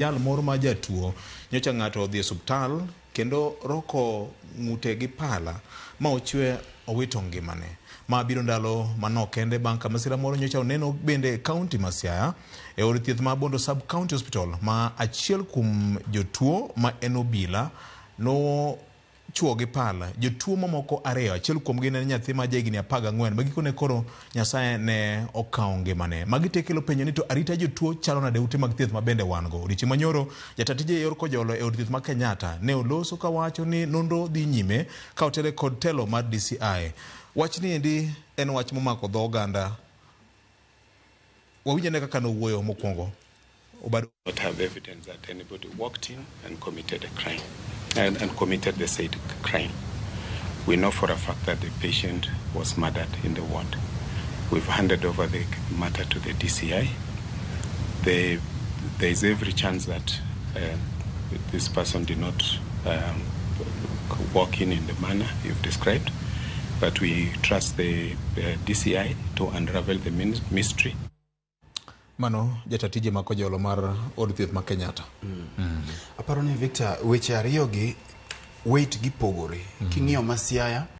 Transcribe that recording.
Jal moro ma jatuo nyocha ng'ato odhi e osuptal kendo roko ng'ute gi pala ma ochwe owito ngimane. Ma biro ndalo manok kende bang' ka masira moro nyocha oneno bende e kaunti ma Siaya e od thieth ma Bondo Sub County Hospital ma achiel kuom jotuo ma en obila no chwo gi pala jotuo mamoko ariyo, achiel kuomgi ne en nyathi ma jahigni 14 ma gikone koro Nyasaye ne okawo ngimane. Magi te kelo penjo ni to arita jotuo chalo nade ute mag thieth ma bende wan go. Odiochieng' manyoro jata tije e yor kojolo e od thieth ma Kenyatta ne oloso ka wacho ni nonro dhi nyime ka otele kod telo mar DCI. Wachni endi en wach momako dho oganda. Wawinj ane kaka nowuoyo mokwongo. Obado Not have evidence that anybody walked in and committed a crime and committed the said crime. We know for a fact that the patient was murdered in the ward. We've handed over the matter to the DCI. There is every chance that this person did not walk in the manner you've described, but we trust the DCI to unravel the mystery. Mano jata tije ma kojolo mar od thieth ma Kenyatta. Aparo ni, Victor, weche ariyogi weight gi pogore. King'iyo ma Siaya